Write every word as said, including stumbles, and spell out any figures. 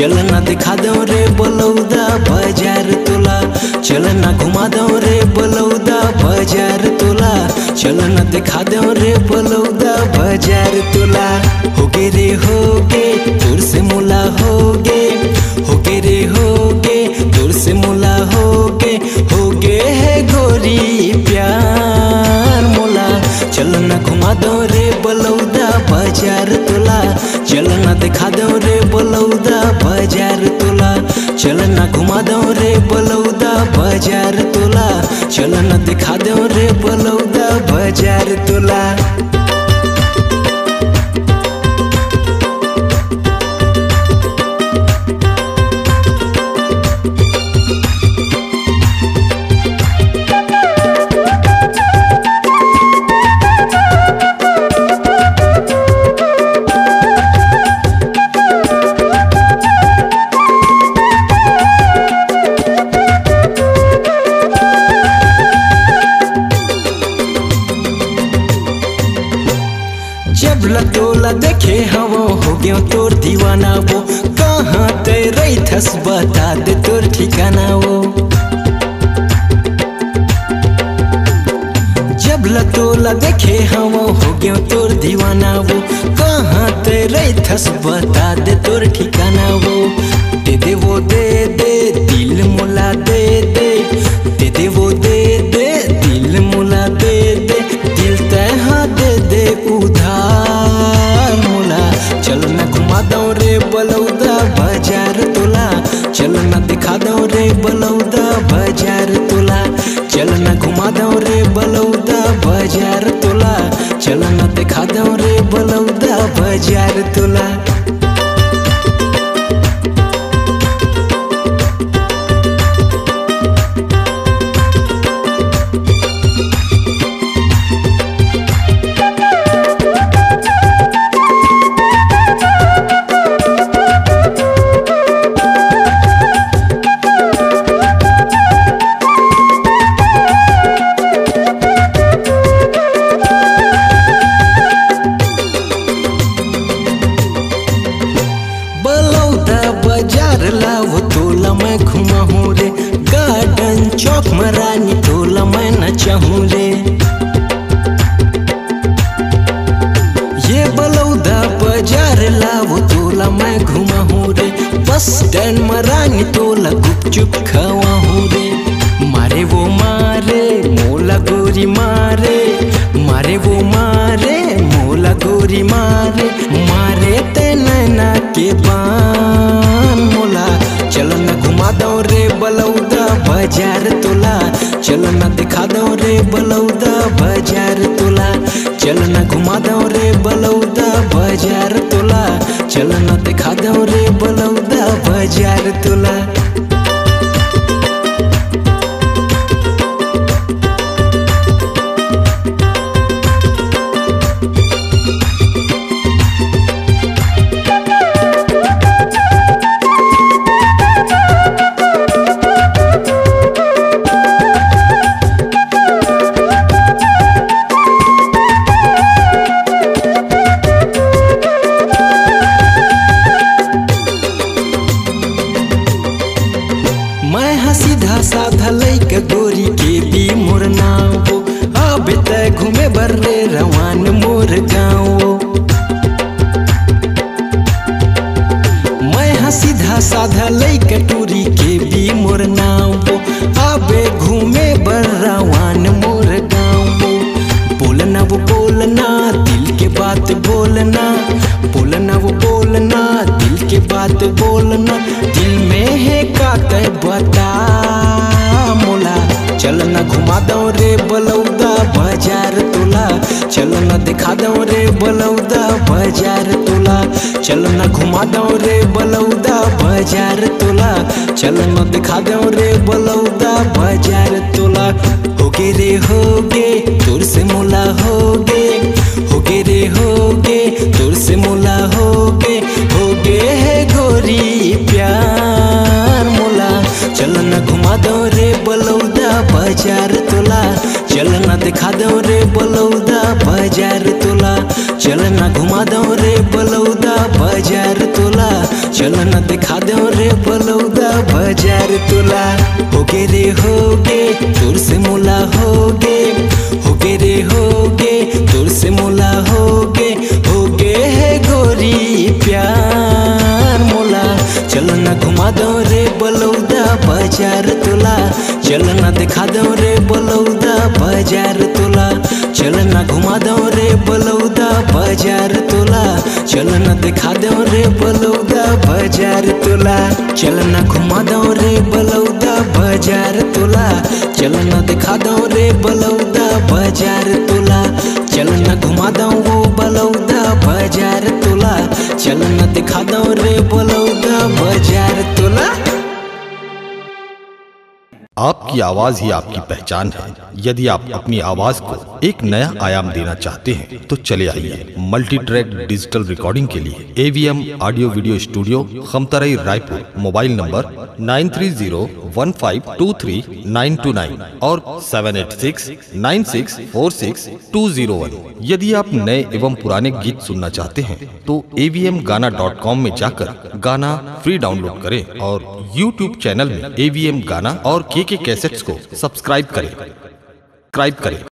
चल ना दिखा दो रे बलौदा बाजार तोला, चल ना घुमा दो रे बलौदा बाजार तोला, चल ना दिखा दो रे बलौदा बाजार तोला। होगे रे होगे, तोर से मोला होगे, होगे रे होगे, तोर से मोला होगे, होगे हे गोरी प्यार मोला। चल ना घुमा दो रे बलौदा बाजार तोला, चल ना दिखा दो रे बलौदा बाजार तोला, चल ना घुमा दो रे बलौदा बाजार तोला, चल ना दिखा दो रे बलौदा बाजार तोला। जब ल तोला देखे हवं, हो गेंव तोर दीवाना वो। कहाँ तैं रहिथस, बता दे तोर ठिकाना वो। जब ल तोला देखे हवं, हो गेंव तोर दीवाना वो। कहाँ तैं रहिथस, बता दे तोर ठिकाना वो। दे दे वो दे दे, दिल मोला दे दे। दे दे वो दे दे, दिल मोला दे दे। दिल तैं हा दे दे उधार मोला। चल ना घुमा दो रे बलौदा बाजार तोला, चल ना दिखा दो रे बलौदा बाजार तोला, चल ना घुमा दो रे बलौदा बाजार तोला, चल ना दिखा दो रे बलौदा बाजार तोला। बलौदा बाजार ला वो तोला मैं घुमाहूँ रे, गार्डन चौक म रानी तोला मैं नचाहूँ रे। ये बलौदा बाजार ला वो तोला मैं घुमाहूँ रे, बस स्टैंड म रानी तोला गुपचुप खवाहूँ रे। मारे वो मारे, मोला गोरी मारे, मारे वो मारे, मोला गोरी मारे, मारे तैं नैना के बान मोला। चल ना घुमा दो रे बलौदा बाजार तोला, चल ना दिखा दो रे बलौदा बाजार तोला, चल ना घुमा दो रे बलौदा बाजार तोला, चल ना दिखा दो रे बलौदा बाजार तोला। मैं ह सीधा साधा लइका गोरी के बी मोर नाव वो। आबे तैं घूमे बर रे रवान मोर गाँव वो। मैं ह सीधा साधा लइका टूरी के बी मोर नाव वो। आबे घूमे बर रवान मोर गाँव वो। बोलना वो बोलना, दिल के बात बोलना। बोलना वो बोलना, दिल के बात बोलना। दिल में हे का तैं बता मोला। चल ना घुमा दो रे बलौदा बाजार तोला, चल ना दिखा दो रे बलौदा बाजार तोला, चल ना घुमा दो रे बलौदा बाजार तोला, चल ना दिखा दो रे बलौदा बाजार तोला। होगे रे होगे, तोर से मोला होगे, होगे रे होगे, तोर से मोला होगे, होगे हे गोरी प्यार मोला। चल ना घुमा दो रे बलौदा बाजार तोला, चल ना दिखा दो रे बलौदा बाजार तोला, चल ना घुमा दो रे बलौदा बाजार तोला, चल न दिखा दो रे बलौदा बाजार तोला। होगे रे होगे, तोर से मोला होगे। होगे रे होगे, तोर से मोला होगे। होगे हे गोरी प्यार मोला। चल न घुमा दो रे बलौदा बाजार तोला। चल न दिखा दो रे बलौदा बाजार तोला। चल न घुमा दो रे बलौदा बाजार तोला। चल न दिखा दो रे बलौदा बाजार तोला। चल न घुमा दो रे बलौदा बाजार तोला। चल न दिखा दो रे बलौदा बाजार तोला। चल न घुमा दो वो बलौदा बाजार तोला। चल न दिखा दो रे बलौदा बाजार तोला। आपकी आवाज ही आपकी पहचान है। यदि आप अपनी आवाज को एक नया आयाम देना चाहते हैं तो चले आइए मल्टी ट्रैक डिजिटल रिकॉर्डिंग के लिए AVM audio video studio, Khamtarai, Raipur. Mobile number nine three zero one five two three nine two nine और seven eight six nine six four six two zero one. यदि आप नए एवं पुराने गीत सुनना चाहते हैं तो एवीएम गाना डॉट कॉम में जाकर गाना फ्री डाउनलोड करें और यूट्यूब चैनल में एवीएम गाना और केके कैसेट्स को सब्सक्राइब करें। सब्सक्राइब करें।